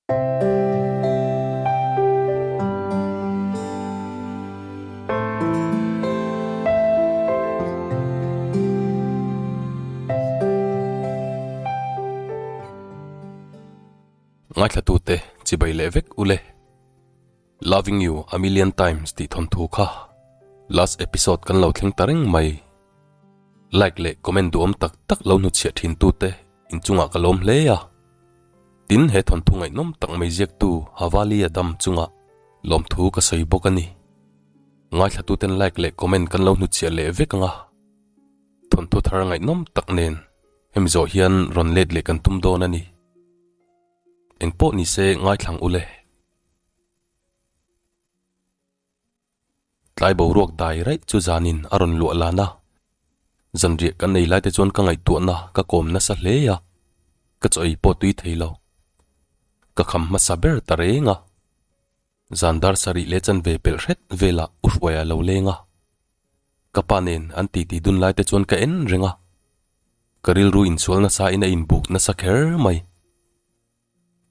Ngaithlatute chibai leh vek ule. Loving you a million times tih thawnthu kha last episode kan lo thleng ta reng mai. Like leh comment duhawm tak tak lo hnuchhiah thin tute inchungah ka lawm hle a. Tin he thawnthu ngaihnawm tak mai ziaktu Havali Adam chungah lawmthu ka sawi bawk a ni. Ngaithlatuten like leh comment kan lo hnuchhiah leh vek ang a. Thawnthu thar ngaihnawm tak nen hemi zawh hian rawn let leh kan tum dawn a ni. Engpawh ni se ngaithlang ule. Tlai boruak dai raih chu zanin a rawn luah lan a, zanriah kan ei lai te chuan ka ngaihtuahna ka kawm nasa hle a, ka chaw ei pawh tui thei lo. Ka kham hmasa ber ta reng a, zan dar sarih leh chanve pelh hret velah u Hruaia lo leng a, ka pa nen an titi dun lai te chuan ka en reng a, ka rilru insual nasa in a inbuk nasa kher mai.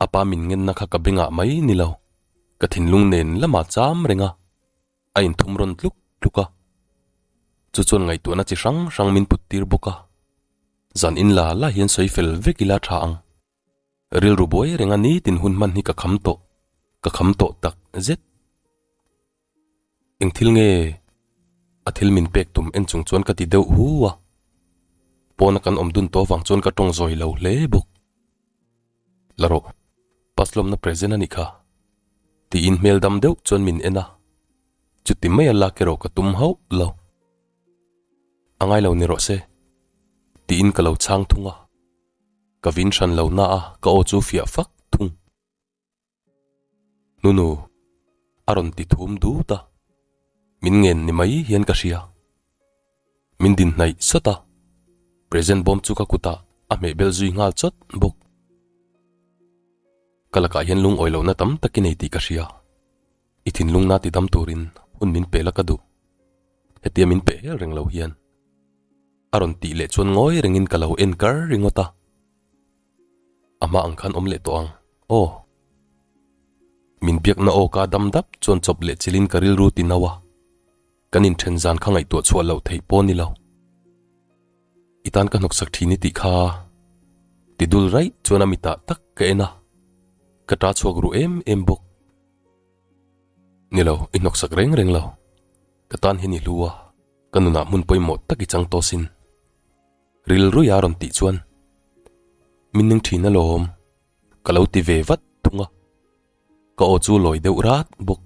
A pa min ngenna kha ka bengah mai ni lo, ka thinlung nen lamah cham reng a, a inthum rawn tluk tluk a. Chu chuan ngaihtuahna chi hrang hrang min put tir bawk a, zan in la la hian sawi fel vek ila tha ang. Rilru buai renga nitin hun hman hi ka kham tawh, ka kham tawh tak zet. Eng thil nge a thil min pek tum en chung chuan ka ti deuh hu a, pawna kan awm dun tawh vang chuan ka tawng zawi lo hle bawk. La rawh, pass lawmna present a nih kha, tiin hmel dam deuh chuan min en a, chuti mai a lak erawh ka tum hauh lo. A ngai lo ni rawh se, tiin ka lo chhang thung a, ka vin hran lo na a ka aw chu fiah fak thung. Nunu, a rawn ti thum dut a, min ngen ni mai hian ka hria. Min din hnaih sawt a, present bawm chu ka kutah a hmeh bel zui nghal chawt bawk. Ka lakah hian lungawi lohna tam tak i nei tih ka hria, i thinlungna ti dam turin hun min pe la ka duh, hetia min pe hel reng lo hian. A rawn tih leh chuan ngawi rengin ka lo en kar ringawt a. A hma ang khan awm leh tawh ang, aw. Min biakna aw ka dam dap chuan chawp leh chilin ka rilru ti no a, kan inthen zan kha ngaihtuah chhuah loh theih pawh ni lo. I tan ka hnawksak thin i tih kha ti dul raih chuan a mitah tak ka en a, ka ta chhuak ru em em bawk. Ni lo, i hnawksak reng reng lo. Ka tan hian i hlu a, ka nunah hmun pawimawh tak i chang tawh sin. Rilruia a rawn tih chuan min ning thin alawm, ka lo ti ve vat thung a, ka aw chu lawi deuh rat bawk.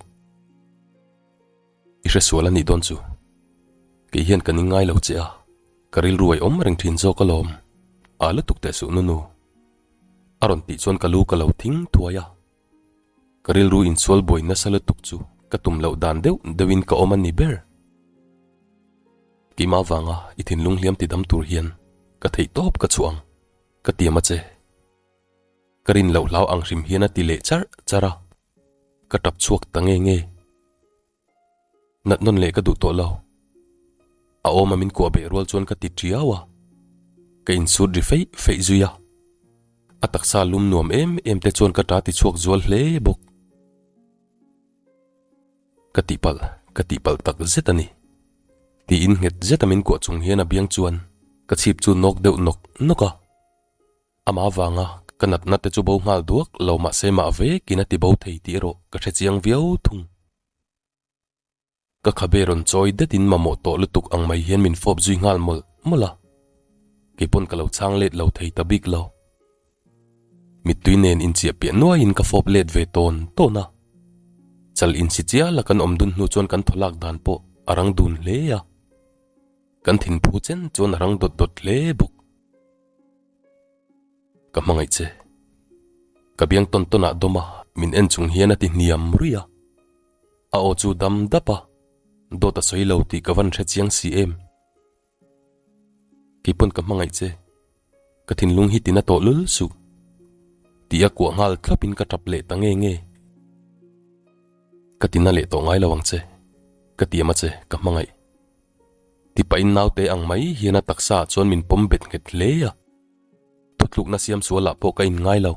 I hresual a nih dawn chu, kei hian ka ning ngai lo che a, ka rilru ai awm reng thin zawk alawm, aa lutuk teh suh nunu. A rawn tih chuan ka lu ka lo thing thuai a, ka rilru insual buai nasa lutuk chu ka tum loh dan deuh deuhin ka awm a ni ber. Keimah vanga i thinlung hliam ti dam tur hian ka theih tawp ka chhuah ang, ka tiam a che. Ka rin loh hlau ang hrim hian a ti leh charh charh a, ka tap chhuak ta nge nge. Nat nawn leh ka duh tawh lo. A awma min kuah beh rual chuan ka ti tiau a, ka insut ri feih feih zui a. A taksa lum nuam em em te chuan ka ta ti chhuak zual hle bawk. Ka tihpalh, ka tihpalh tak zet a ni. Tiin nghet zeta min kuah chung hian a biang chuan ka chhip chu nawk deuh nawk nawk a. Amah avanga ka natna te chu bo nghal duak lo mahse mah vekin a ti bo thei tih erawh ka hre chiang viau thung. Ka khabe rawn chawi detin mamawh tawh lutuk ang mai hian min fawp zui nghal mawlh mawlh a. Keipawn ka lo chhang let lo thei ta bik lo. Mittui nen inchiah piah nuaiin ka fawp let ve tawn tawn a. Chal insi chiala kan awm dun hnu chuan kan thawlak dan pawh a rang dun hle a. Kan thinphu chen chuan a rang dawt dawt hle bawk. Ka hmangaih che. Ka biang tawn tawnah dawm a, min en chung hian a ti hniam ruih a. A aw chu dam dap a, dawt a sawi lo tih ka van hre chiang si em. Keipawn ka hmangaih che, ka thinlung hi tina tawh lul suh tih a kuah nghal thlawpin ka tap leh ta nge nge. Ka tina leh tawh ngai lo ang che, ka tiam a che, ka hmangaih. Ti pahin naute ang mai hian a taksa ah chuan min pawm bet nghet hle a, thutlukna siam sualah pawh ka in ngai lo.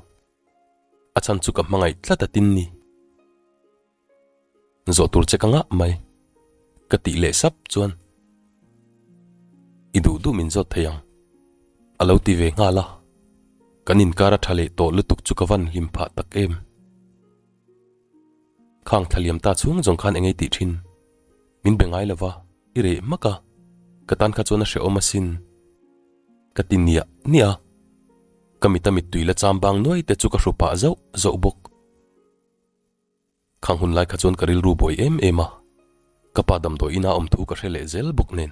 A chhan chu ka hmangaih tlat a tin ni. Zawh tur che ka ngah mai. Ka tih leh sap chuan I duh duh min zawt thei ang. A lo ti ve nghal a. Kan inkar a tha leh tawh lutuk chu ka van hlim phah tak em. Khang thlaliam ta chhung zawng khan engei tih thin. Min be ngai lova, i reh hmak a, ka tan kha chuan a hrehawm asin. Ka ti niah niah a, ka mita mittui la cham bang nuai te chu ka hru pah zauh zauh bawk. Khang hun lai kha chuan ka rilru buai em em a, ka pa damdawi ina awm thu ka hre leh zel bawk nen,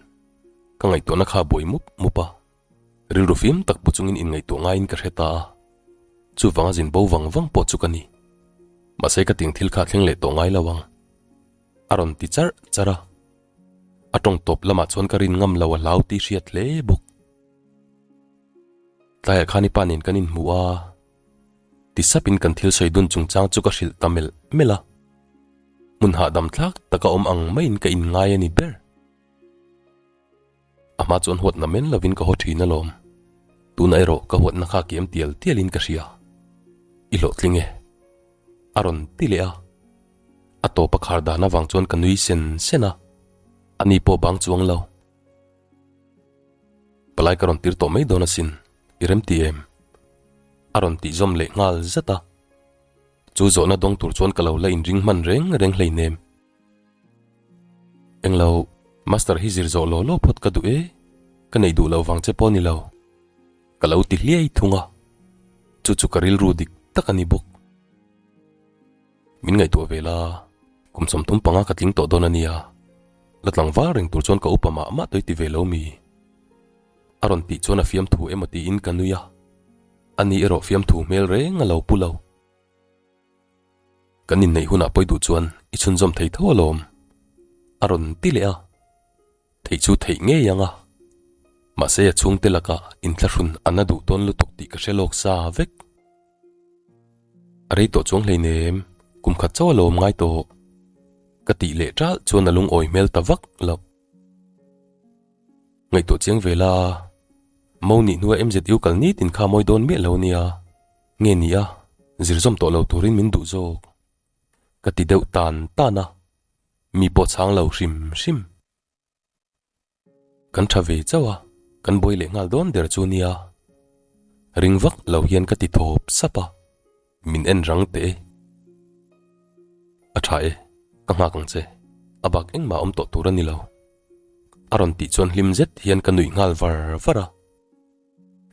ka ngaihtuahna kha buai mup mup a, rilru fim tak pu chungin inngaihtuah ngaiin ka hre ta a, chuvanga zin bo vang vang pawh chu ka ni. Mahse ka ting thil kha thleng leh tawh ngai lo ang. A rawn ti charh charh a, a tawng tawp lamah chuan ka rin ngam lo a hlau tih hriat hle bawk. Tlaiah khan i pa nen kan inhmu a, ti sapin kan thil sawi dun chungchang chu ka hrilh ta melh melh a, hmun hahdam thlak taka awm ang maiin ka inngai a ni ber. A hma chuan huatna men lovin ka haw thin alawm. Tuna erawh ka huatna kha kiam tial tialin ka hria. I hlawhtling e. A rawn ti leh a. A tawp a khar dan avang chuan ka nui sen sen a. Ani pawh bang chuang lo. Palai ka rawn tir tawh mai dawn asin, i remti em? A rawn tih zawm leh nghal zat a. Chu zawhna dawng tur chuan ka lo la inring hman reng reng hleinem. Englo, Master hi zir zawh law law phawt ka duh e, ka neih duh loh vang che pawh ni lo. Ka lo ti hliai thung a, chu chu ka rilru dik tak a ni bawk. Min ngaihtuah ve la, kum 35 ka tling tawh dawn a nia, la tlangval reng tur chuan ka upa mah mah tawih ti ve lo mi? A rawn tih chuan a fiamthu emaw tiin ka nui a, ani erawh fiamthu hmel reng a lo pu lo. Kan inneih hunah pawi duh chuan i chhunzawm thei tho alawm, a rawn ti leh a. Theih chu theih ngei ang a, mahse a chhungte lakah inthlahrun a na duh dawn lutuk tih ka hre lawk sa vek. A rei tawh chuang hleinem, kum khat chauh alawm ngai tawh, ka tih leh ṭalh chuan a lungawi hmel ta vak lo. Ngaihtuah chiang ve la, Mo nih hnua MZU kal nitin kha mawi dawn miah lo nia. Nge ni a, zir zawm tawh lo turin min duh zawk. Ka ti deuh tan tan a, mi pawh chhang lo hrim hrim. Kan tha ve chauh a, kan buai leh nghal dawn der chu nia. Ring vak lo hian ka ti thawp sap a, min en rang teh e. A tha e, ka nghak ang che, a bak engmah awm tawh tur a ni lo. A rawn tih chuan hlim zet hian ka nuih nghal var var a.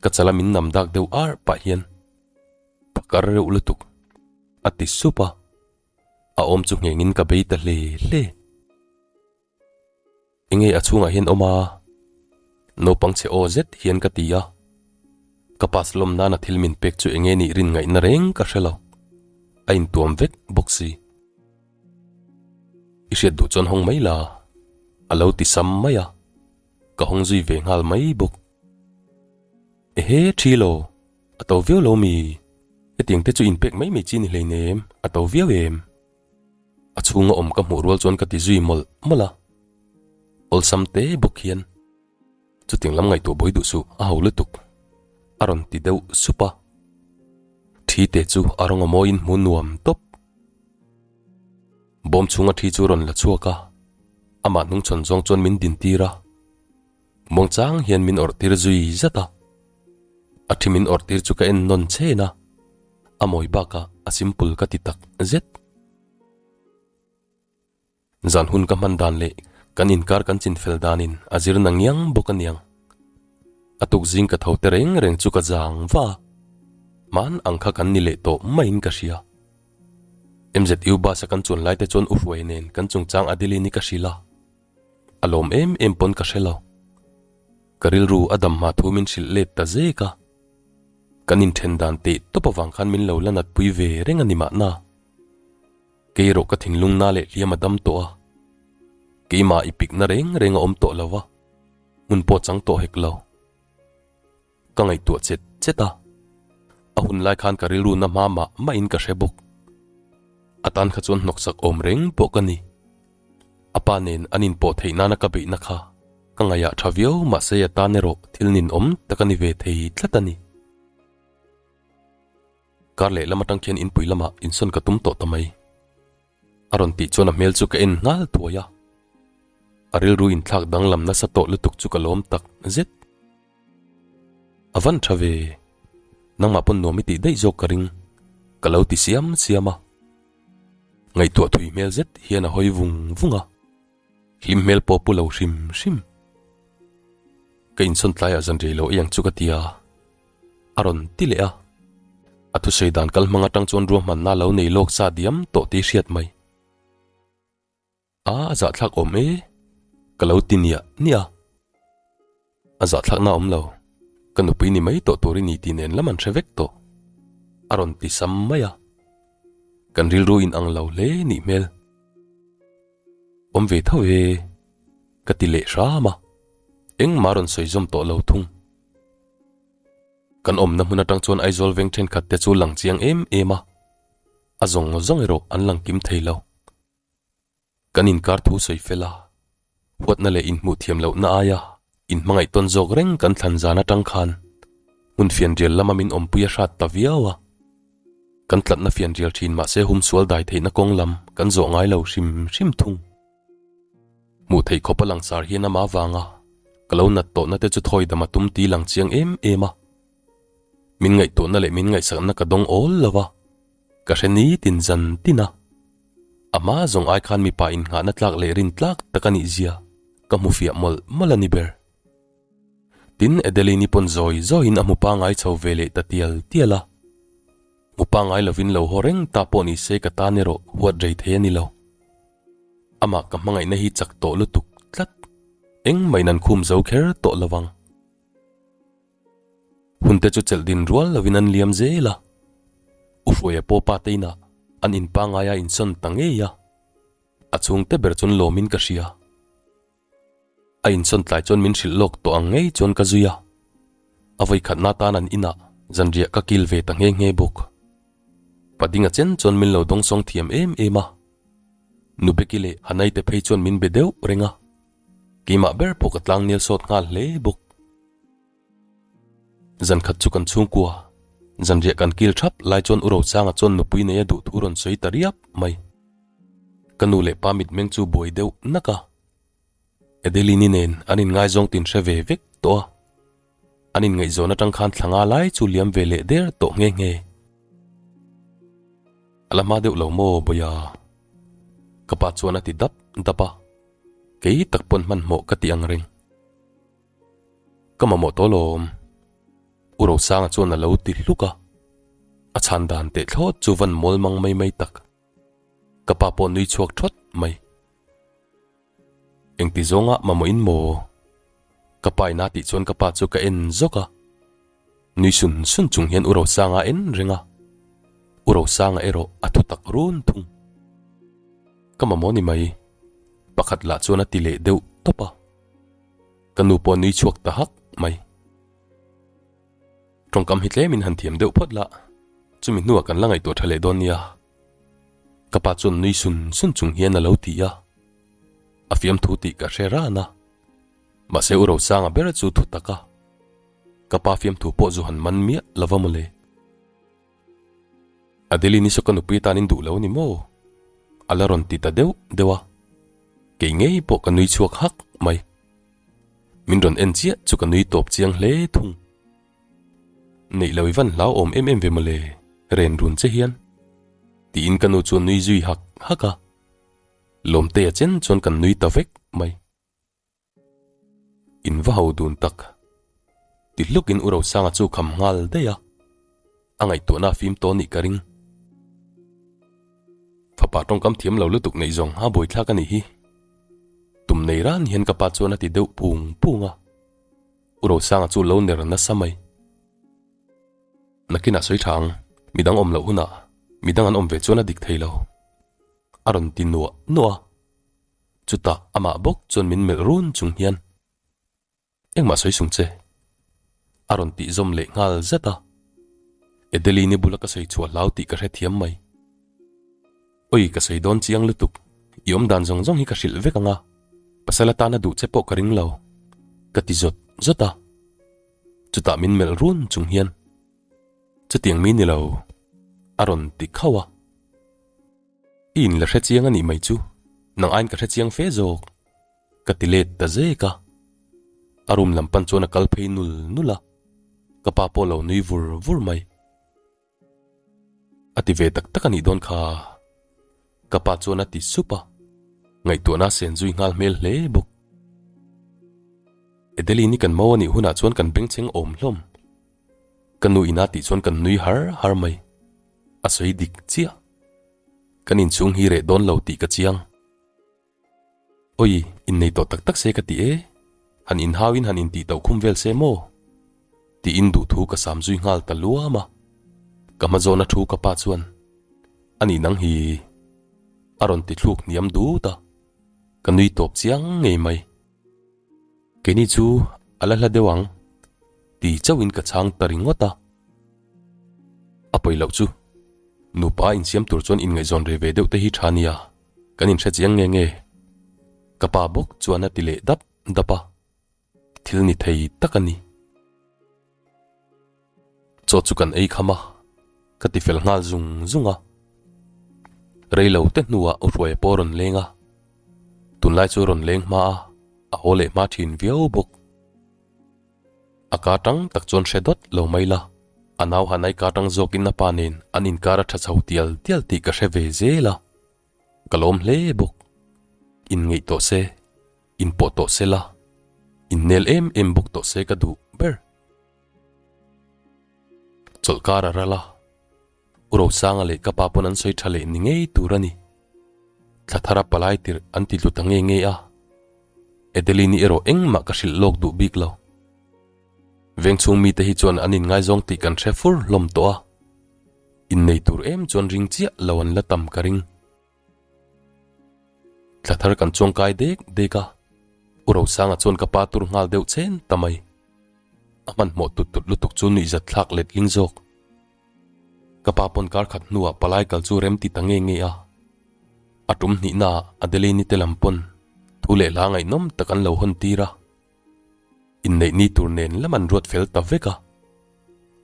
Ka chala min nam dak deuh ar pah hian phakar reuh lutuk a ti sup a, a awm chu nghengin ka bei ta hle hle. Enge a chhungah hian awm a? Naupang chhe aw zet hian ka ti a, ka pass lawm nana thil min pek chu enge nih rin ngaihna reng ka hre lo, a intuam vek bawk si. I hriat duh chuan hawng mai la, a lo ti sam mai a. Ka hawng zui ve nghal mai bawk. Ehe, thi lo, a to viau lo mi? Hetiang te chu inpek mai mai chi ni hleinem, a to viau em? A chhunga awm ka hmuh rual chuan ka ti zui mawlh mawlh a. Awlsam te bawk hian, Chutiang lam ngaihtuah buai duh suh, a ho lutuk, a rawn ti deuh sup a. Thi te chu a rawng a mawiin hmu nuam tawp. Bawm chhunga thi chu rawn la chhuak a, amah hnungchhawn zawng chuan min din tir a, muangchang hian min awrh tir zui zat a. A thi min awrh tir chu ka en nawn chhen a, a mawi bakah a simple ka ti tak zet. Zan hun ka hman dan leh kan inkar kan chinfel danin a zir na ngiang bawk aniang. A tuk zing ka tho te reng reng chu ka zang va a, hman ang kha kan ni leh tawh maiin ka hria. MZU bus a kan chuan lai te chuan u Hruai nen kan chungchang Adeline-i ka hrilh a, a lawm em em pawn ka hre lo. Ka rilru a dam hma thu min hrilh let ta zek a, kan inthen dan teh tawp avang khan min lo la nat pui ve reng a ni mahna. Kei erawh ka thinlung na leh hliam a dam tawh a, keimah i pikna reng reng a awm tawh lo va, hmun pawh chang tawh hek lo. Ka ngaihtuah chet chet a, a hun lai khan ka rilru na hma mah mahin ka hre bawk. A tan kha chuan hnawksak awm reng pawh ka ni. A pa nen an inpawh theih nana ka beihna kha ka ngaihah tha viau mahse a tan erawh thil ninawm tak a ni ve thei tlat a ni. Kar leh lam atang khian inpui lamah insawn ka tum tawh ta mai. A rawn tih chuan a hmel chu ka en nghal thuai a. A rilru inthlak danglam nasa tawh lutuk chu ka lawm tak zet. A van tha ve, nangmah pawn nuam i tih daih zawk ka ring, ka lo ti siam siam a. Ngaihtuah thui hmel zet hian a hawi vung vung a. Hlim hmel pawh pu lo hrim hrim. Ka insawn tlaiah zan rei lo ei ang chu ka ti a, a rawn ti leh a. A thusawi dan kal hmang atang chuan ruahmanna lo nei lawk sa diam tawh tih hriat mai. A, a zahthlak awm e, ka lo ti niah niah a. A zahthlakna awm lo, ka nupui ni mai tawh tur i ni tih nen lam an hre vek tawh, a rawn ti sam mai a. Kan rilru in ang lo hle nih hmel. Awm ve tho e, ka ti leh hram a, engmah a rawn sawi zawm tawh lo thung. Kan awmna hmun atang chuan Aizawl veng thenkhat te chu lang chiang em em a, a zawng zawng erawh an lang kim thei lo. Kan inkar thu sawi fel a, huatna leh inhmuh thiam lohna aia inhmangaih tawn zawk reng kan thlan zan atang khan hmun fianrial lama min awmpui a hrat ta viau a. Kan tlatna fianrial thin mahse humsual dai theihna kawng lam kan zawh ngai lo hrim hrim thung. Hmuh theih khawpa langsar hian ama vanga ka lo nat tawhna te chu thawi dam a tum ti lang chiang em em a. Min ngaihtuahna leh min ngaihsakna ka dawng awl lo va, ka hre nitin zan tin a. A hma zawng ai khan mipa innghahna tlak leh rin tlak tak a nih zia ka hmu fiah mawlh mawlh a ni ber. Tin, Adeline-i pawn zawi zawiin a hmu pangai chho ve leh ta tial tial a. Hmu pangai lovin lo haw reng ta pawh ni se ka tan erawh huat rei thei a ni lo. Amah ka hmangaihna hi chak tawh lutuk tlat. Engmah-in an khum zo kher tawh lo vang. Hunte chu chelh din rual lovin an liam zel a, U Hruaia pawh pa te inah an in pangaia insawn ta ngei a, a chhungte ber chuan lawmin ka hria. A insawn tlai chuan min hrilh lawk tawh ang ngei chuan ka zui a, a vawikhatna tan an inah zanriah ka kil ve ta nghe nghe bawk. Padinga chen chuan min lo dawngsawng thiam em em a, Nubeki leh Hanai te phei chuan min be deuh reng a, keimah ber pawh ka tlangnel sawt nghal hle bawk. Zan khat chu kan chhungkua, zanriah kan kil thap lai chuan U Rosanga chuan nupui nei a duh thu rawn sawi ta riap mai. Ka nu leh pa mitmeng chu buai deuh nak a. Adeline-i nen an inngaizawng tin hre ve vek tawh a. An inngaihzawn atang khan thla nga lai chu liam ve leh der tawh nghe nghe. A la hma deuh lo maw Bawia? Ka pa chuan a ti dap dap a. Kei tak pawn hmanhmawh ka ti ang reng. Ka mamawh tawh lawm. U Rosanga chuan a lo ti hluk a, a chhan dan teh thlawt chu van mawl mang mai mai tak. Ka pa pawh nui chhuak thawt mai. Engti zawnga mamawhin maw? Ka pa ina tih chuan ka pa chu ka en zawk a. Nui sun sun chung hian U Rosanga a en reng a. U Rosanga erawh a thu tak run thung. Ka mamawh ni mai. Pakhat lah chuan a ti leh deuh tawp a. Ka nu pawh nui chhuak ta hak mai. Tawngkam hi tlemin han thiam deuh phawt la, chumi hnuah kan la ngaihtuah tha leh dawn nia. Ka pa chuan nui sun sun chung hian a lo ti a. A fiamthu tih ka hre ran a. Mahse U Rosanga ber chu thu tak a. Ka pa fiamthu pawh zu han man miah lo va mawle. Adeline-i saw ka nupui atan in duh lo a ni maw? A la rawn ti ta deuh deuh a, kei ngei pawh ka nui chhuak hak mai. Min rawn en chiah chu ka nui tawp chiang hle thung. Neih lo i van hlau awm em em ve mawle, ren run che hian. Tiin ka nu chuan nui zui hak hak a, Lawmtea chen chuan kan nui ta vek mai. In va ho dun tak. Ti hlukin U Rosanga chu kham nghal daih a, a ngaihtuahna a fim tawh nih ka ring. Fapa tawngkam thiam lo lutuk neih zawng a buaithlak a nih hi. Tum nei ran hian ka pa chuan a ti deuh phung phung a, U Rosanga chu lo ner nasa mai. Nakinah sawi tha ang, midang awm loh hunah midang an awm ve chuan a dik thei lo. A rawn ti nuah nuah a. Chutah amah bawk chuan min melh run chung hian, Engmah sawi sung che? a rawn tih zawm leh nghal zat a. Adeline-i bula ka sawi chhuah hlau tih ka hrethiam mai. Oi, ka sawi dawn chiang lutuk, i awm dan zawng zawng hi ka hrilh vek ang a, pasal atana duh che pawh ka ring lo, ka ti zawt zawt a. Chutah min melh run chung hian, Chutiang mi ni lo. A rawn ti khauh a. I in la hre chiang a nih mai chu, nang aiin ka hre chiang fe zawk. Ka ti let ta zek a. A room lam pan chuan a kal phei nul nul a, ka pa pawh lo nui vur vur mai. A ti ve tak tak a nih dawn kha. Ka pa chuan a ti sup a, ngaihtuahna a sen zui nghal hmel hle bawk. Adeline i kan mau a nih hunah chuan kan bengchheng awm hlawm. Ka nu ina tih chuan kan nui har har mai. A sawi dik chiah. Kan inchhung hi reh dawn lo tih ka chiang. Awi, innei tawh tak tak se ka ti e. Han inhauin han intih tauh khum vel se maw? Tiin duhthu ka sam zui nghal ta luam a. Ka hma zawna thu ka pa chuan, A nih nang hi. A rawn ti thluk hniam dut a. Ka nui tawp chiang ngei mai. Keini chu a la hla deuh ang, ti chauhin ka chhang ta ringawt a. A pawi loh chu, nupa insiam tur chuan inngaihzawn re ve deuh te hi tha nia, kan inhre chiang nge nge? Ka pa bawk chuan a ti leh dap dap a, thil ni thei tak a ni. Chaw chu kan ei kham a, ka ti fel nghal zung zung a. Rei lo te hnuah U Hruaia pawh a rawn leng a, tunlai chu a rawn leng hma a, a haw leh hma thin viau bawk. A ka tang tak chuan hre dawt lo mai la, a nau han ai ka tang zawkin a pa nen an inkar a tha chho tial tial tih ka hre ve zel a, ka lawm hle bawk. Inngeih tawh se, inpawh tawh se la, innel em em bawk tawh se ka duh ber. Chawlhkar a ral a, U Rosanga leh ka pa pawn an sawi tha leh ni ngei tur a ni. Thla thar a palai tirh an ti tlu ta nge nge a, Adeline-i erawh engmah ka hrilh lawk duh bik lo. Vengchhung mite hi chuan an inngaizawng tih kan hre fur hlawm tawh a, innei tur em chuan ring chiah lo an la tam ka ring. Thla thar kan chuangkai dek dek a, U Rosanga chuan ka pa tur nghal deuh chen ta mai. A hmanhmawh tut tut lutuk chu nuihzat thlak letling zawk. Ka pa pawn kar khat hnuah palai kal chu rem ti ta nge nge a. A tum hnihnaah Adeline-i te lam pawn thu leh hla ngaihnawm tak an lo hawn tir a. Inneih ni tur nen lam an ruat fel ta vek a.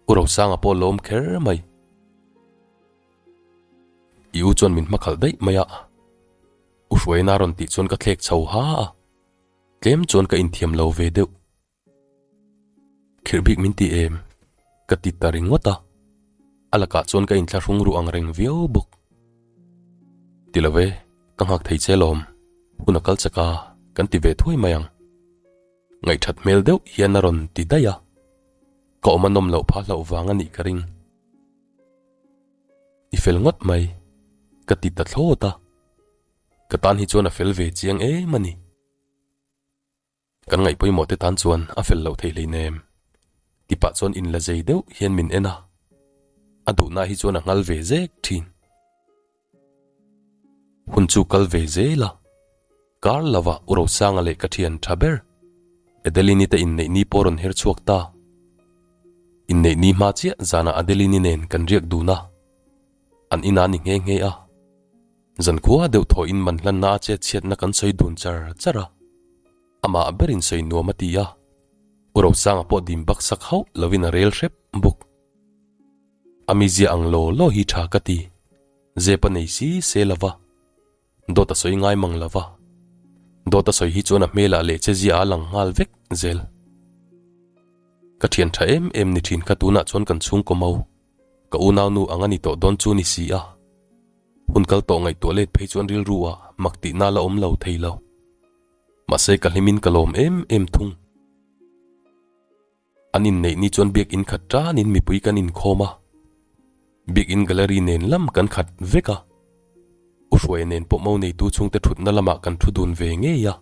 U Rosanga pawh lawm kher mai. I u chuan min hmakhalh daih mai a. U Hruaina rawn tih chuan ka thlek chho ha a. Tlem chuan ka inthiam lo ve deuh. Khirh bik min ti em? Ka ti ta ringawt a, a lakah chuan ka inthlahrung ruh ang reng viau bawk. Ti lo e, ka nghak thei che lawm, hun a kal chak a, kan ti ve thuai mai ang. Ngaihthat hmel deuh hian a rawn ti daih a, ka awm a nawm loh phah hlauh vang a nih ka ring. I fel ngawt mai, ka ti ta thlawt a, ka tan hi chuan a fel ve chiang em a ni. Kan ngaih pawimawh te tan chuan a fel loh theih hleinem. Tipah chuan in la zei deuh hian min en a, a duhna hi chuan a nghal ve zek thin. Hun chu kal ve zel a, kar lova U Rosanga leh ka thian tha ber Adeline-i te inneih ni pawh rawn her chhuak ta. Inneih ni hma chiah zanah Adeline-i nen kan riak dun a, an inah ni nghe nghe a. Zankhua deuh thawhin man hlanna a chet chhiatna kan sawi dun char char a, amah berin sawi nuam a ti a, U Rosanga pawh dim bak sak hauh lovin a rel hrep bawk. A mizia ang law law hi tha ka ti, zep a nei si se lova, dawt a sawi ngai mang lova, dawt a sawi hi chuan a hmelah leh chezia a lang nghal vek zel. Ka thian tha em em ni thin kha tunah chuan kan chhungkaw mau, ka unaunu ang a ni tawh dawn chu ni si a. Hun kal tawh ngaihtuah let phei chuan rilru ah mak tihna la awm lo thei lo. Mahse ka hlimin ka lawm em em thung. An inneih ni chuan biakinn khat tanin mipui kan inkhawm a. Biakinn gallery nen lam kan khat vek a. U Hruaia nen pawh mo neitu chhungte thutna lamah kan thu dun ve ngei a.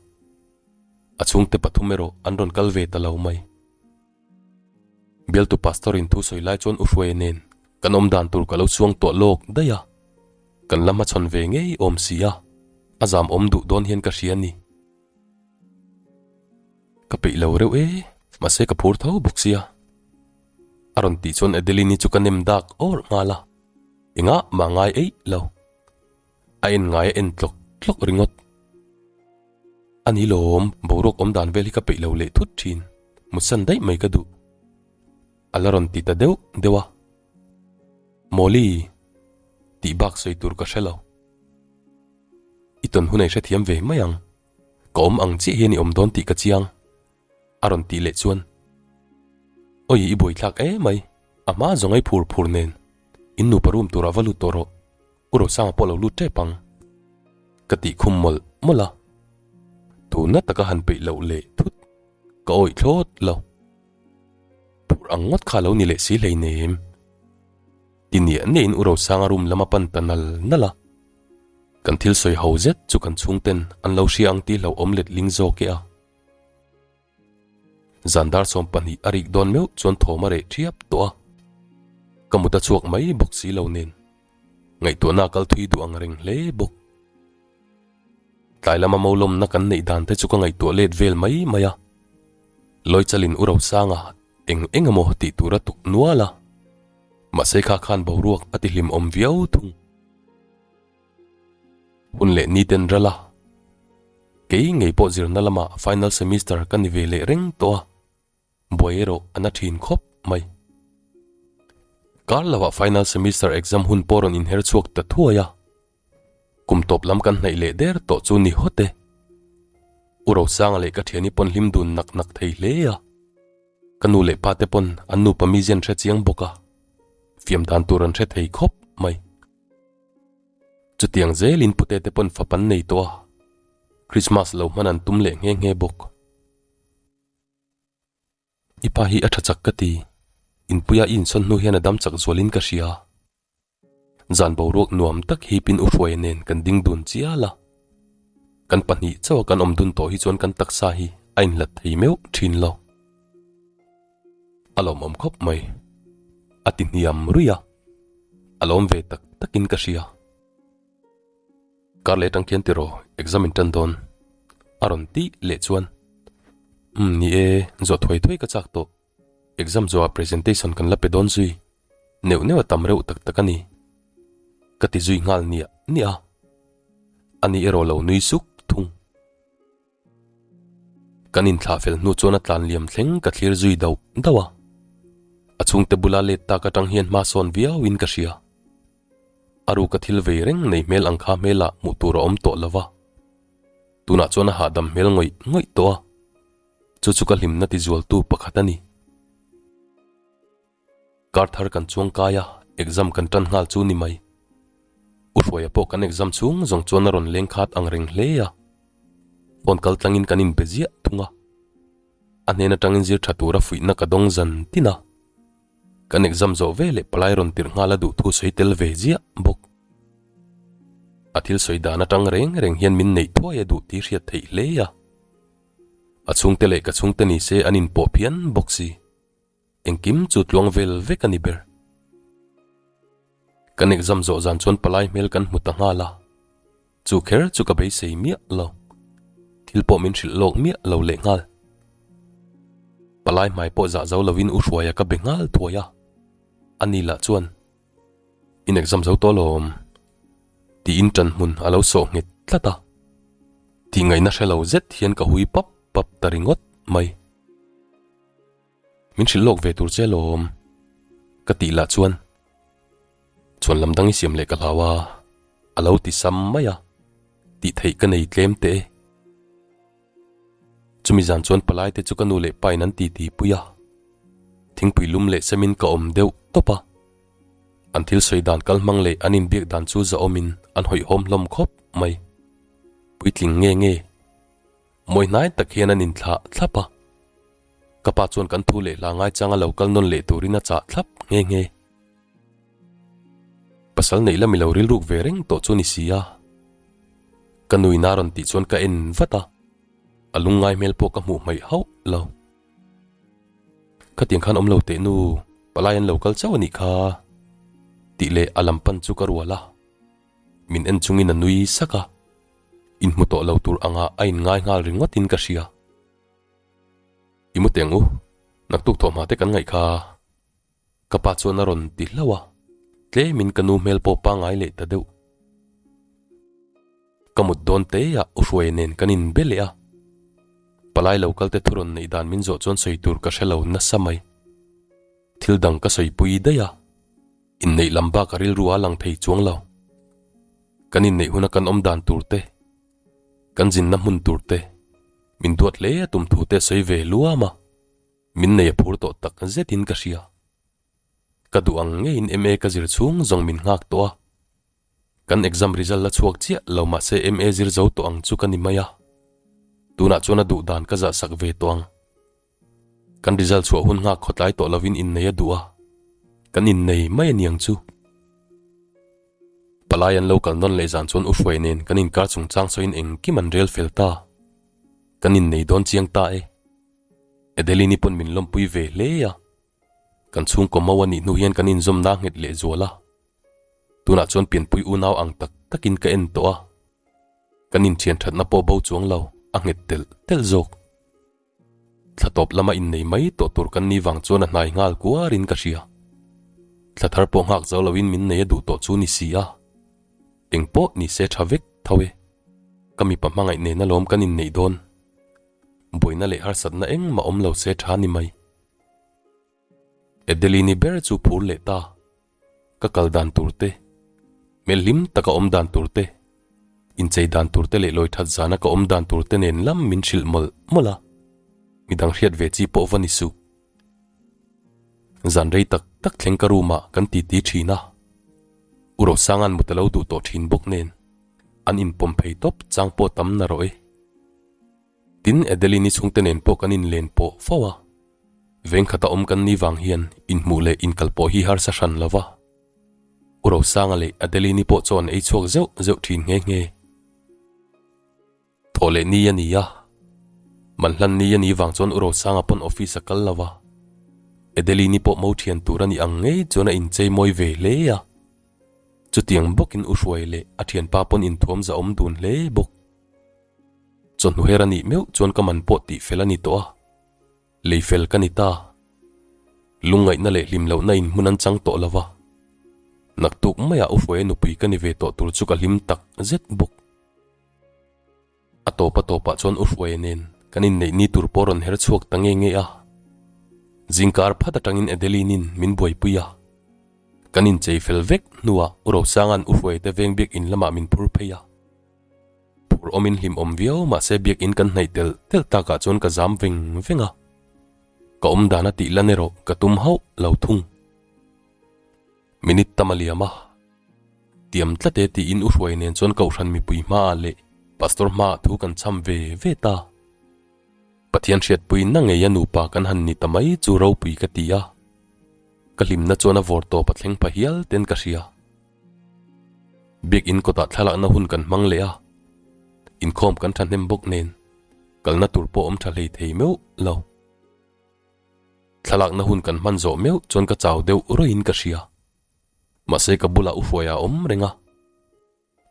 A chhungte pathum erawh an rawn kal ve ta lo mai. Bialtu pastor in thu sawi lai chuan U Hruaia nen kan awm dan tur ka lo chuang tawh lawk daih a, kan la hmachhawn ve ngei awm si a, a zam awm duh dawn hian ka hria ni. Ka peih lo reuh e, mahse ka phur tho bawk sia. A rawn tih chuan Adeline-i chu ka nem dak awr nghal a, engah mah ngai eih lo. A en ngai a en tlawk tlawk ringawt. A ni lawm, boruak awm dan vel hi ka peih lo leh thut thin, mutsan daih mai ka duh. A la rawn ti ta deuh deuh a. Mawli! Tih bak sawi tur ka hre lo. I tawn hunei hrethiam ve mai ang. Ka awm ang chiah hian i awm dawn tih ka chiang. A rawn tih leh chuan, Awi i buaithlak emai, a hma zawng ei phur phur nen in nupa room turah va lut tawh rawh, U Rosanga pawh lo lut tep ang. Ka tih khum mawlh mawlh a, tuna taka han peih loh leh thut ka awih thlawt lo. Phur ang ngawt kha lo ni leh si hleinem. Ti niah niahin U Rosanga room lam a pan ta nal nal a. Kan thil sawi ho zet chu kan chhungten an lo hria ang tih hlauhawm letling zawk e a. Zan dar 12 a rik dawn meuh chuan thawm a reh thiap tawh a. Ka mut a chhuak mai bawk si lo nen. Ngaihtuahna a kal thui duh ang reng hle bawk. Tlai lama molawmna kan neih dan te chu ka ngaihtuah let vel mai mai a. Lawichalin U Rosanga eng eng emaw tih tur a tuk nual a. Mahse kha khan boruak a ti hlimawm viau thung. Hun leh ni ten ral a, kei ngei pawh zirna lamah final semester ka ni ve leh reng tawh a, buai erawh a na thin khawp mai. Kar lovah final semester exam hun pawh rawn inher chhuak ta thuai a, kum tawp lam kan hnaih leh der tawh chu ni hawt e. U Rosanga leh ka thiani pawn hlim dun nak nak thei hle a. Ka nu leh pa te pawn an nupa mizian hre chiang bawk a, fiam dan tur an hre thei khawp mai. Chutiang zelin pute te pawn fap an nei tawh a, Christmas lo hman an tum leh nghe nghe bawk. I pa hi a tha chak ka ti, inpuia i insawn hnu hian a dam chak zualin ka hria. Zan boruak nuam tak hipin U Hruaia nen kan ding dun chial a, kan pahnih chauha kan awm dun tawh hi chuan kan taksa hi a inhlat thei meuh thin lo. A lawmawm khawp mai. A ti hniam ruih a, a lawm ve tak takin ka hria. Kar leh atang khian tiraw exam in tan dawn a rawn tih leh chuan Umm ni e, zawh thuai thuai ka chak tawh. Exam zawhah presentation kan la pe dawn zui. Neuh neuh a tam reuh tak tak a ni. Ka ti zui nghal niah niah a. Ani erawh lo nui suk thung. Kan inthlah fel hnu chuan a tlan liam thleng ka thlir zui dauh dauh a. A chhungte bula let tak atang hian hma sawn viauin ka hria. A ruka thil vei reng nei hmel ang kha hmelah hmuh tur a awm tawh lo va. Tunah chuan a hahdam hmel ngawih ngawih tawh a. Chu chu ka hlimna tizualtu pakhat a ni. Kar thar kan chuang kai a, exam kan tan nghal chu ni mai. U Hruaia pawh kan exam chhung zawng chuan a rawn leng khat ang reng hle a. Phone kal tlangin kan inbe ziah thung a. A hnen atangin zir tha tura fuihna ka dawng zan tin a. Kan exam zawh ve leh palai rawn tirh nghal a duh thu sawi tel ve ziah bawk. A thil sawi dan atang reng reng hian min neih thuai a duh tih hriat theih hle a. A chhungte leh ka chhungte ni se an inpawh phian bawk si. Engkim chu tluang vel vek a ni ber. Kan exam zawh zan chuan palai hmel kan hmu ta nghal a, chu kher chu ka beisei miah lo. Thil pawh min hrilh lawk miah lo leh nghal. Palai hmai pawh zah zo lovin U Hruaia ka be nghal thuai a, ani lah chuan, In exam zo tawh lawm, tiin ṭan hmun a lo sawh nghet tlat a. Tih ngaihna hre lo zet hian ka hui pap pap ta ringawt mai. Min hrilh lawk ve tur che lawm ka tih lah chuan chuan lam dang i siam leh ka hlau a, a lo ti sam mai a, tih theih ka nei tlem teh e. Chumi zan chuan palai te chu ka nu leh pa in an titi pui a, thingpui lum leh semin ka awm deuh tawp a, an thil sawi dan kal hmang leh an inbiak dan chu zahawmin an hawihhawm hlawm khawp mai. Puitling nge nge? Mawi hnai tak hian an inthlah thlap a. Ka pa chuan kan thu leh hla ngaichanga lo kal nawn leh turin a chah thlap nghe nghe. Pasal neih lam i lo rilruk ve reng tawh chu ni si a. Ka nuina rawn tih chuan ka en vat a, a lungngai hmel pawh ka hmuh hmaih hauh lo. Khatiang khan awm lo teh nu, palai an lo kal chauh a nih kha tih leh a lam pan chu ka rual a. Min en chungin a nui sak a, inhmu tawh lo tur angah a inngai nghal ringawtin ka hria. I mu teng u, naktuk thawhhma te kan ngaih kha. Ka pa chuan a rawn ti hlauh a, tlemin ka nu hmel pawh pangngai leh ta deuh. Ka mut dawn teah U Hruaia nen kan inbe leh a, palai lo kal te thu rawn neih dan min zawh chuan sawi tur ka hre lo nasa mai. Thil dang ka sawipui daih a, inneih lam bak a rilru a lang thei chuang lo. Kan inneih huna kan awm dan tur te, kan zinna hmun tur te, min duat hle a tum thu te a sawi ve luam a, min nei a phur tawh tak zetin ka hria. Ka duh ang ngeiin MA ka zir chhung zawng min nghak tawh a, kan exam result la chhuak chiah lo mahse MA zir zo tawh ang chu ka ni mai a, tunah chuan a duh dan ka zahsak ve tawh ang. Kan result chhuah hun nghak khawtlai tawh lovin innei a duh a, kan innei mai a niang chu. Palai an lo kal nawn leh zan chuan U Hruai nen kan inkar chungchang sawiin engkim an rel fel ta. Kan innei dawn chiang ta e. Adeline-i pawn min lawmpui ve hle a. Kan chhungkaw mau a nih hnu hian kan inzawmna nghet leh zual a. Tunah chuan pianpui unau ang tak takin ka en tawh a. Kan inthian thatna pawh bo chuang lo, a nghet telh telh zawk. Thla tawp lama innei mai tawh tur kan ni vang chuan a hnai nghal kuarin ka hria. Thla thar pawh nghak zo loin min nei a duh tawh chu ni si a. Eng pawh ni se tha vek tho e. Ka mipa hmangaih nen alawm kan inneih dawn. Buaina leh harsatna engmah awm lo se tha ni mai. Adeline-i ber chu phur leh ta. Ka kal dan tur te, hmel hlim taka awm dan tur te, inchei dan tur te leh lawi that zana ka awm dan tur te nen lam min hrilh mawlh mawlh a, midang hriat ve chi pawh va ni suh. Zan rei tak tak thleng ka room ah kan titi thin a, U Rosanga'n mut a lo duh tawh thin bawk nen an inpawm phei tawp chang pawh tam na rawh e. Tin, Adeline-i chhungte nen pawh kan inlen pawh fo a. Veng khata awm kan ni vang hian inhmuh leh inkal pawh hi harsa hran lo va. U Rosanga leh Adeline-i pawh chuan ei chhuak zeuh zeuh thin nghe nghe. Thawh leh ni a ni a. Manhlan ni a ni vang chuan U Rosanga pawn office a kal lo va. Adeline-i pawh mo thian tur a nih ang ngei chuan a inchei mawi ve hle a. Chutiang bawkin U Hruai leh a thianpa pawn inthuam zahawm dun hle bawk. Chawhnu her a nih meuh chuan ka man pawh tih fel a ni tawh a. Lei fel ka ni ta. Lungngaihna leh hlim lohna in hmun an chang tawh lo va. Naktuk maiah U Hruaia nupui ka ni ve tawh tur chu ka hlim tak zet bawk. A tawp a tawpah chuan U Hruaia nen kan inneih ni tur pawh rawn her chhuak ta nge nge a. Zingkar phat atangin Adeline-in min buaipui a. Kan inchei fel vek hnuah U Rosanga'n U Hruaia te veng biakinn lamah min phur phei a. Phur awmin hlim awm viau mahse biakinn kan hnaih telh telh takah chuan ka zam veng veng a, ka awm dan a tih lan erawh ka tum hauh lo thung. Minute tam a liam a, tiam tlat e tiin U Hruai nen chuan Kohhran mipui hmaah leh Pastor hmaah thu kan cham ve ve ta. Pathian hriatpui na ngei a nupa kan han ni ta mai chu ropui ka ti a, ka hlimna chuan a vawr tawp a thleng pha hial ten ka hria. Biakinn kawtah thlalakna hun kan hmang leh a, inkhawm kan thahnem bawk nen kalna tur pawh awm tha hlei thei meuh lo. Thlalakna hun kan hman zawh meuh chuan ka chau deuh rawih-in ka hria. Mahse ka bulah u Hruaia a awm reng a.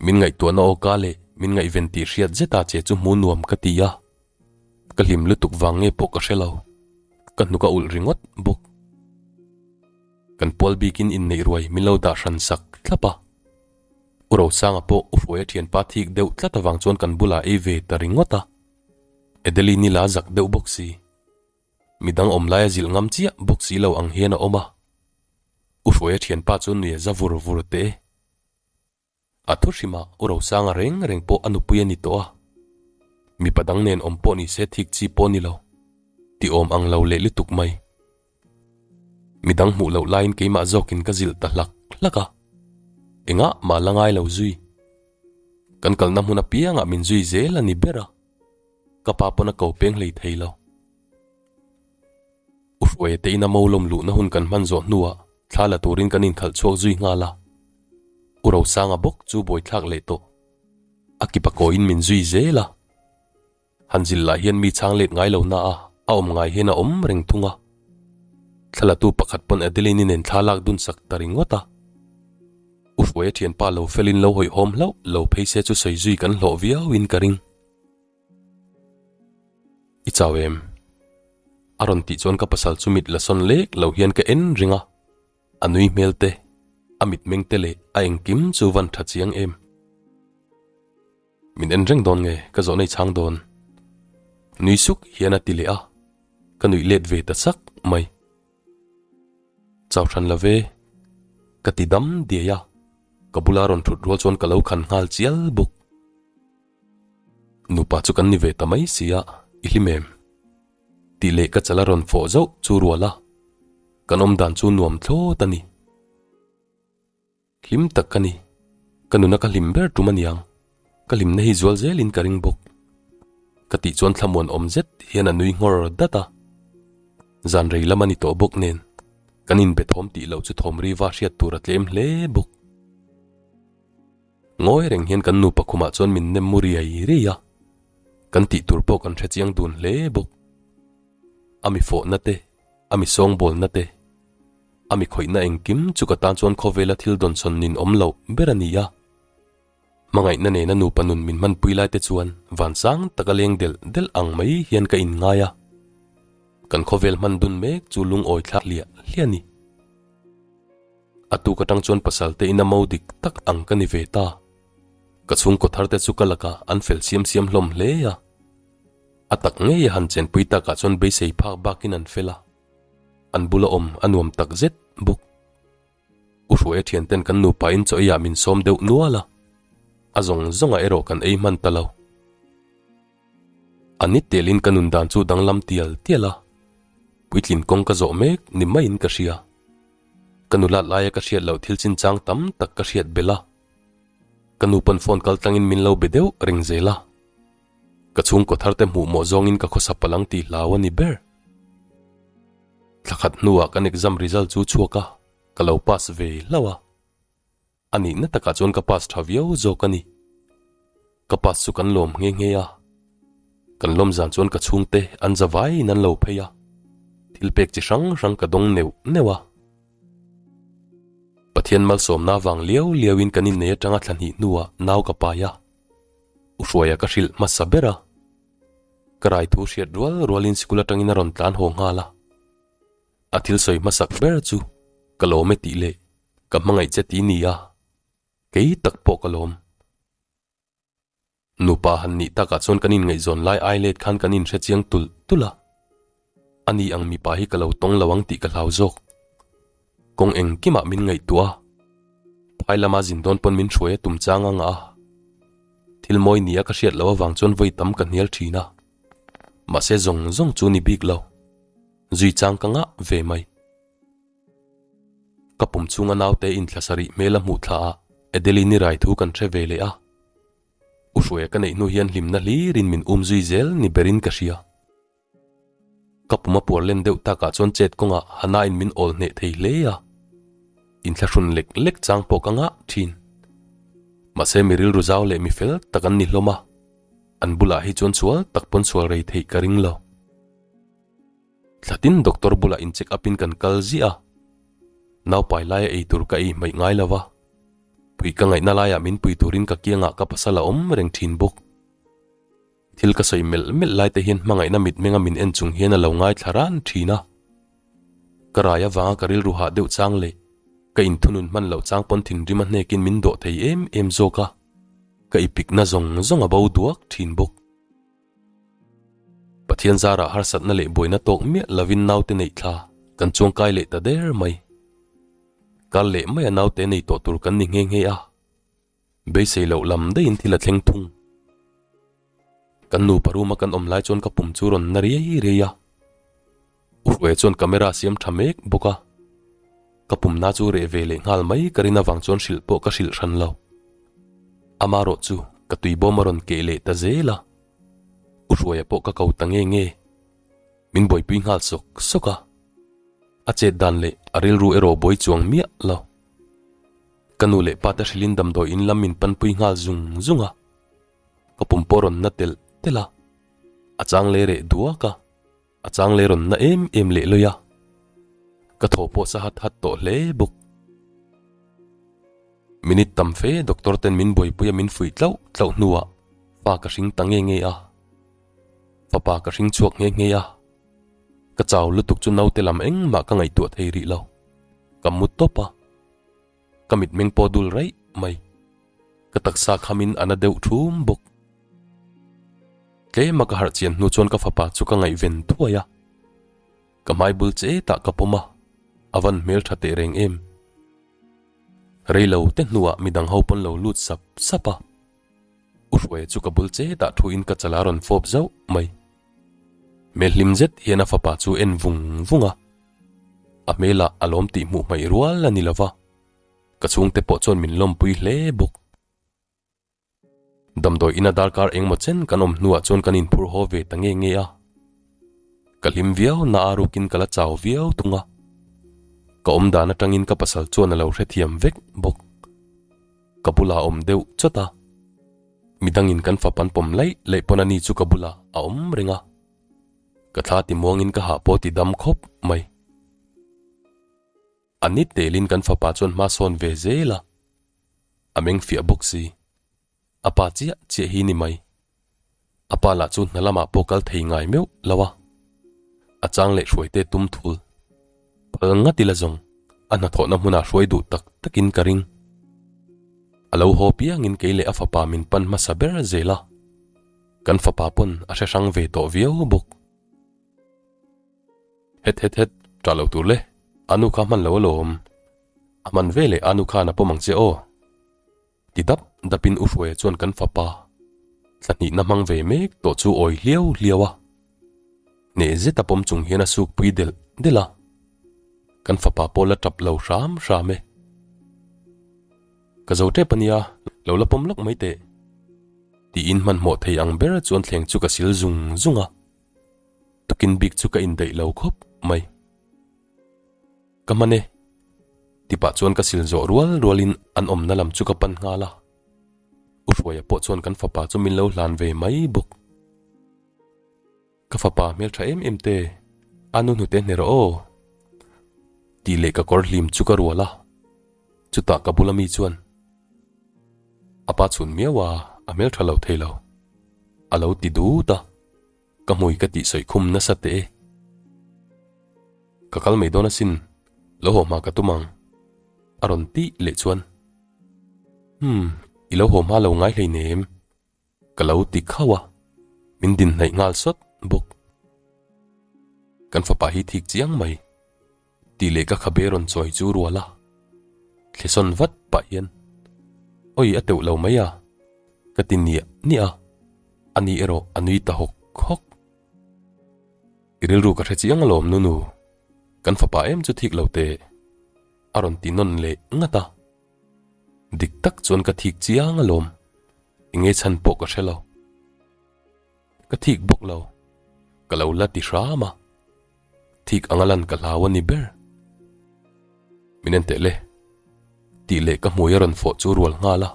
Min ngaihtuahna awka leh min ngaihven tih hriat zeta che chu hmu nuam ka ti a. Ka hlim lutuk vang nge pawh ka hre lo. Ka hnuk a ulh ringawt bawk. Kan pual bikin inneih ruai min lo dah hran sak thlap a. U Rosanga pawh U Hruaia thianpa thik deuh tlat avang chuan kan bulah ei ve ta ringawt a. Adeline-i la zak deuh bawk si. Midang awm laia zilh ngam chiah bawk si lo ang hian a awm a. U Hruaia thianpa chu nui a za vur vur teh e. A thu hrimah U Rosanga reng reng pawh a nupui a ni tawh a, mipa dang nen awm pawh ni se thik chi pawh ni lo, ti awm ang lo leh lutuk mai. Midang hmuh loh laiin keimah zawkin ka zilh ta hlak hlak a, engah mah la ngai lo zui. Kan kalna hmun apiangah min zui zel a ni ber a, ka pa pawn a ko peng hlei thei lo. U Hruaia te ina mo lawm luhna hun kan hman zawh hnuah thla la turin kan inkhalh chhuak zui nghal a. U Rosanga bawk chu buaithlak leh tawh. A kipa kawiin min zui zel a. Han zil lah hian mi chhang let ngai lo na a, a awm ngai hian a awm reng thung a. Thla latu pakhat pawn Adeline-i nen thla lak dun sak ta ringawt a. U Hruaia thianpa lo felin lo hawihhawm hlauh lo phei se chu sawi zui kan hlawh viauin ka ring. I chau em? A rawn tih chuan ka pasal chu mit la sawn lek lo hian ka en ring a, a nui hmel te, a mitmeng te leh a engkim chu van tha chiang em. Min en reng dawn nge ka zawh nei chhang dawn? Nui suk hian a ti leh a, ka nuih let ve ta sak mai. Chau hran lo ve, ka ti dam diai a. Ka bula rawn thut rual chuan ka lo khan nghal chial bawk. Nupa chu kan ni ve ta mai si a, i hlim em? Tih leh ka chal a rawn fawh zauh chu rual a, kan awm dan chu nuam thlawt a ni. Hlim tak ka ni. Ka nuna ka hlim ber tum aniang. Ka hlimna hi zual zelin ka ring bawk. Ka tih chuan thlamuan awm zet hian a nui nghawr dat a. Zan rei lam a ni tawh bawk nen, kan inbe thawm tih loh chu thawm riva hriat tur a tlem hle bawk. Ngawi reng hian kan nupa khumah chuan min nem mu riai riai a. Kan tih tur pawh kan hre chiang dun hle bawk. A mi fawhna te, a mi sawngbawlna te, a mi khawihna engkim chu ka tan chuan khawvela thil dawnsawn nin awm loh ber a ni a. Hmangaihna nena nupa nun min hmanpui lai te chuan vansang taka leng delh delh ang mai hian ka inngai a. Kan khawvel hman dun mek chu lungawi thlak hliah hliah a ni. A tuk atang chuan pasal te ina mo dik tak ang ka ni ve ta. Ka chhungkaw thar te chu ka lakah an fel siam siam hlawm hle a. A tak ngei a han chenpui takah chuan beisei phak bakin an fel a, an bula awm a nuam tak zet bawk. U Hruaia thianten kan nupa in chaw eiah min sawm deuh nual a, a zawng zawngah erawh kan ei hman ta lo. A ni telin ka nun dan chu danglam tial tial a, puitlin kawng ka zawh mek ni maiin ka hria. Ka nulat laia ka hriat loh thil chinchang tam tak ka hriat belh a, ka nu pawn phone kal tlangin min lo be deuh reng zel a. Ka chhungkaw thar te hmuh mawh zawngin ka khawsa palh ang tih hlau a ni ber. Thla khat hnuah kan exam result chu chhuak a, ka lo pass ve hlauh a. A nihna takah chuan ka pass tha viau zawk a ni. Ka pass chu kan lawm nghe nghe a. Kan lawm zan chuan ka chhungte an za vaiin an lo phei a, thil pek chi hrang hrang ka dawng neuh neuh a. Pathian malsawmna vang liau liauin kan innei atanga thla hnih hnuah nau ka pai a. U Hruaia ka hrilh hmasa ber a, ka rai thu hriat rual rualin sikul atangin a rawn tlan haw nghal a. A thil sawi hmasak ber chu ka lawm e tih leh ka hmangaih che ti ni a, kei tak pawh ka lawm. Nupa han nih takah chuan kan inngaihzawn lai ai let khan kan inhre chiang tulh tulh a. Ani ang mipa hi ka lo tawng lo ang tih ka hlau zawk. Kawng engkimah min ngaihtuah a, phai lama zin dawn pawn min hruai a tum chang anga a. Thil mawi nia ka hriat loh avang chuan vawi tam ka hnial thin a. Mahse zawng zawng chu ni bik lo. Zui chang ka ngah ve mai. Ka pum chhunga naute inthla sarih hmel a hmuh thla a, Adeline-i rai thu kan hre ve leh a. U Hruaia ka neih hnu hian hlimna hlirin min um zui zel ni berin ka hria. Ka pum a puar len deuh takah chuan chet kawngah Hana-in min awl hneh thei hle a, inthlahrun lek lek chang pawh ka ngah thin. Mahse mi rilru zau leh mi fel tak an ni hlawm a, an bulah hi chuan sual tak pawn sual rei theih ka ring lo. Thlatin doctor bulah in check up in kan kal ziah a, naupai laia ei tur ka ei hmaih ngai lo va, pui ka ngaihna laiah min pui turin ka kiangah ka pasal a awm reng thin bawk. Thil ka sawi melh melh lai te hian hmangaihna mitmenga min en chung hian a lo ngaithla ran thin a. Ka rai avanga ka rilru hah deuh chang leh ka inthunun hman loh chang pawn thinrim a hnekin min dawh thei em em zawk a, ka ipikna zawng zawng a bo duak thin bawk. Pathian zarah harsatna leh buaina tawk miah lovin naute neih thla kan chuangkai leh ta der mai. Kal leh maia naute nei tawh tur kan ni nghe nghe a. Beisei loh lam daihin thil a thleng thung. Kan nupa room a kan awm lai chuan ka pum chu rawn na riai riai a. U Hruaia chuan camera a siam tha mek bawk a. Ka pumna chu reh ve leh nghal mai ka rin avang chuan hrilh pawh ka hrilh hran lo. Amarawh chu ka tuibawm a rawn keh leh ta zel a. U Hruaia pawh ka ko ta nge nge. Min buaipui nghal sawk sawk a. A chet dan leh a rilru erawh buai chuang miah lo. Ka nu leh pa te hrilhin damdawi in lam min panpui nghal zung zung a, ka pum pawh rawn na telh telh a, a chang leh reh duak a, a chang leh rawn na em em leh lawi a, ka thaw pawh sa hat hat tawh hle bawk. Minute tam fe doctor ten min buaipui a min fuih tlauh tlauh hnuah fa ka hring ta nge nge a, fapa ka hring chhuak nghe nghe a, ka chau lutuk chu naute lam engmah ka ngaihtuah thei rih lo, ka mu tawp a. Ka mitmeng pawh dul raih mai. Ka taksa khamin a na deuh thum bawk. Tlema ka harh chian hnu chuan ka fapa chu ka ngaihven thuai a. Ka hmai bul che tah ka pawm a, a van hmel tha teh reng em. Rei lo te hnuah midang ho pawn lo lut sap sap a. U Hruaia chu ka bul chetah thuin ka chala rawn fawp zauh mai. Hmel hlim zet hian a fapa chu en vung vung a. A hmelah a lawm tih hmuh hmaih rual a ni lo va, ka chhungte pawh chuan min lawmpui hle bawk. Damdawi ina darkar engmaw chen kan awm hnuah chuan kan inphur haw ve ta nge nge a. Ka hlim viau na a rukin ka la chau viau thung a. Ka awm dan atangin ka pasal chuan a lo hrethiam vek bawk. Ka bulah a awm deuh chawt a. Midangin kan fap an pawm laih laih pawn ani chu ka bulah a awm reng a. Ka thla ti muangin ka hah pawh ti dam khawp mai. A ni telin kan fapa chuan hma sawn ve zel a, a meng fiah bawk si. A pa chiah chiah hi ni mai. A pa lah chu hna lamah pawh kal thei ngai meuh lo a. A chang leh hruaite tum thul. Phal ngat ila zawng, a hnathawhna hmunah hruai duh tak takin ka ring. A lo haw piangin kei leh a fapa min pan hmasa ber zel a. Kan fapa pawn a hre hrang ve tawh viau bawk. Het het het, ṭah lo tur le, a nu kha hman lo alawm. A hman ve leh a nu khan a pawm ang che aw. Ti dap dapin U Hruaia chuan kan fapa thla hnihna hmang ve mek tawh chu awi hliau hliau a. Hneh zet a pawm chung hian a suk pui delh delh a. Kan fapa pawh la ṭap lo hram hram e. Ka zo ṭep a nia, lo la pawm lawk mai teh. Tiin hmanhmawh thei ang ber chuan thleng chu ka sil zung zung a. Tukin bik chu ka indaih lo khawp mai. Ka hman e. Tipah chuan ka sil zawh rual rualin an awmna lam chu ka pan nghal a. U Hruaia pawh chuan kan fapa chu min lo hlan ve mai bawk. Ka fapa hmeltha em em te, a nu hnute hne rawh aw. Tih leh ka kawr hlim chu ka rual a. Chutah ka bula mi chuan, A pa chhun miau a, a hmeltha lo thei lo. A lo ti dut a. Ka hmui ka tih sawi khum nasa teh e. Ka kal mai dawn asin, lo haw hma ka tum ang. A rawn tih leh chuan, Umm, i lo haw hma lo ngai hleinem. Ka lo ti khauh a, min din hnaih nghal sawt bawk. Kan fapa hi thik chiang mai. Tih leh ka khabe rawn chawi chu rual a, thlesawn vat pah hian, Awi a teuh lo mai a, ka ti niah niah a, ani erawh a nui ta hawk hawk. I rilru ka hre chiang alawm Nunu, kan fapa em chu thik lo teh, a rawn ti nawn leh ngat a. Dik tak chuan ka thik chiang alawm, enge chhan pawh ka hre lo. Ka thik bawk lo, ka lo la ti hram a. Thik anga lan ka hlau a ni ber. Min en teh le. Tih leh ka hmui a rawn fawh chu rual nghal a.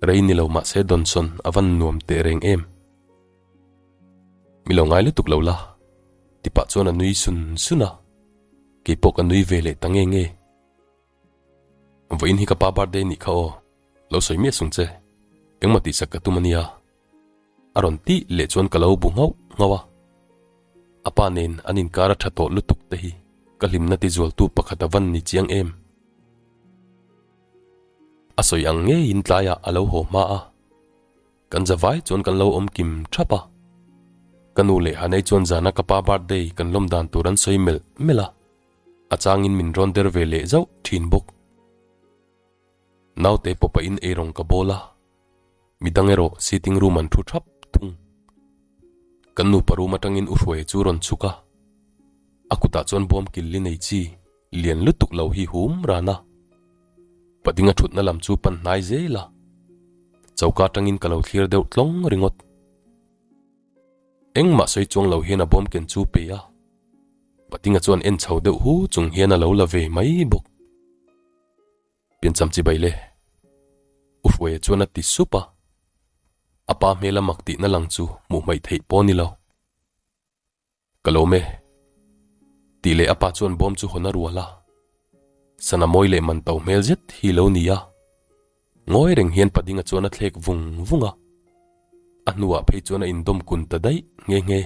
Rei ni lo mahse Donson a van nuam teh reng em. Mi lo ngai lutuk lo la. Ti pah chuan a nui sun sun a. Keipawh ka nui ve leh ta nge nge. Vawiin hi ka pa birthday nih kha aw. Lo sawi miah sung che. Engmaw tihsak ka tum a nia. A rawn tih leh chuan ka lo bu nghauh nghauh a. A pa nen an inkar a tha tawh lutuk te hi ka hlimna ti zualtu pakhat a van ni chiang em. A sawi ang ngeiin tlaiah a lo haw hma a. Kan za vai chuan kan lo awm kim thap a. Ka nu leh Hanei chuan zana ka pa birthday kan lawm dan tur an sawi melh melh a. A changin min rawn der ve leh zauh thin bawk. Naute pawpain eirawng ka bawl a. Midang erawh sitting room an thu thap thung. Kan nupa room atangin U Hruaia chu rawn chhuk a, a kutah chuan bawm kil li nei chi lian lutuk lo hi hum ran a. Padinga thutna lam chu pan hnai zel a, choka atangin ka lo thlir deuh tlawng ringawt. Engmah sawi chuang lo hian a bawm ken chu pe a, Padinga chuan en chho deuh hu chung hian a lo la ve mai bawk. Piancham chibai le. U Hruaia chuan a ti sup a, a pa hmel a mak tihna lang chu hmuh hmaih theih pawh a ni lo. Ka lawm e. Tih leh a pa chuan bawm chu hawn a rual a, sana mawi leh man to hmel zet hi lo ni a, ngawi reng hian Padinga chuan a thlek vung vung a, a hnuah phei chuan a indawm kun ta daih nghe nghe.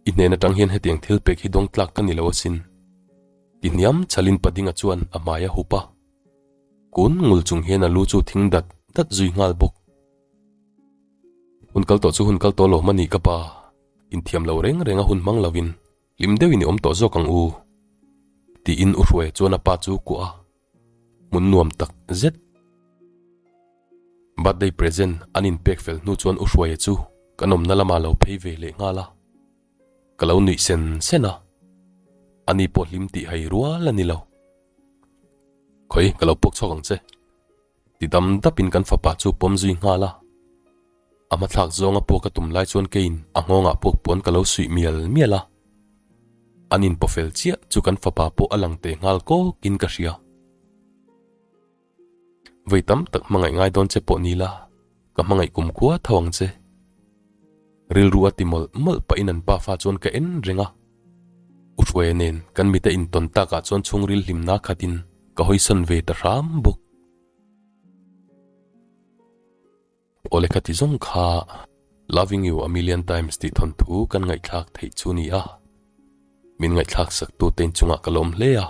I hnen atang hian hetiang thil pek hi dawng tlak ka ni lo asin. Ti hniam chhalin Padinga chuan a hmai a hup a. Kun ngul chung hian a lu chu thing dat dat zui nghal bawk. Hun kal tawh chu hun kal tawh lawm a nih ka pa. Inthiam lo reng reng a hun hmang lovin hlim deuhin i awm tawh zawk ang u. Tiin U Hruaia chuan a pa chu kuah a. Hmun nuam tak zet. Birthday present an inpek fel hnu chuan U Hruaia chu kan awmna lamah lo phei ve leh nghal a. Ka lo nuih sen sen a, ani pawh hlim tih hai rual a ni lo. Khawi, ka lo puak chhuak ang che. Ti dam dapin kan fapa chu pawm zui nghal a. A hmathlak zawnga puak a tum lai chuan keiin a nghawngah puak puan ka lo suih mial mial a. An inpawfel chiah chu kan fapa pawh a lang teh nghal kawkin ka hria. Vawi tam tak hmangaih ngai dawn che pawh ni la, ka hmangaih kum khua tho ang che. Rilru a ti mawlh mawlh pahin an pafa chuan ka en reng a. U Hruaia nen kan mite intawn takah chuan chhungril hlimna khatin ka hawisawn ve ta hram bawk. Aw lehkha ti zawng kha Loving You A Million Times tih thawnthu kan ngaihthlak theih chu ni a, min ngaihthlak sak tu te inchungah ka lawm hle a,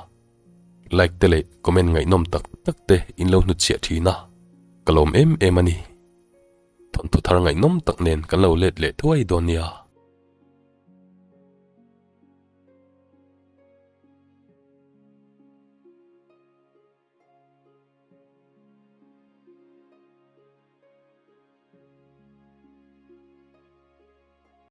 like te leh comment ngaihnawm tak tak te in lo hnutchhiah thin a, ka lawm em em a ni. Thawnthu thar ngaihnawm tak nen kan lo let leh thuai dawn nia.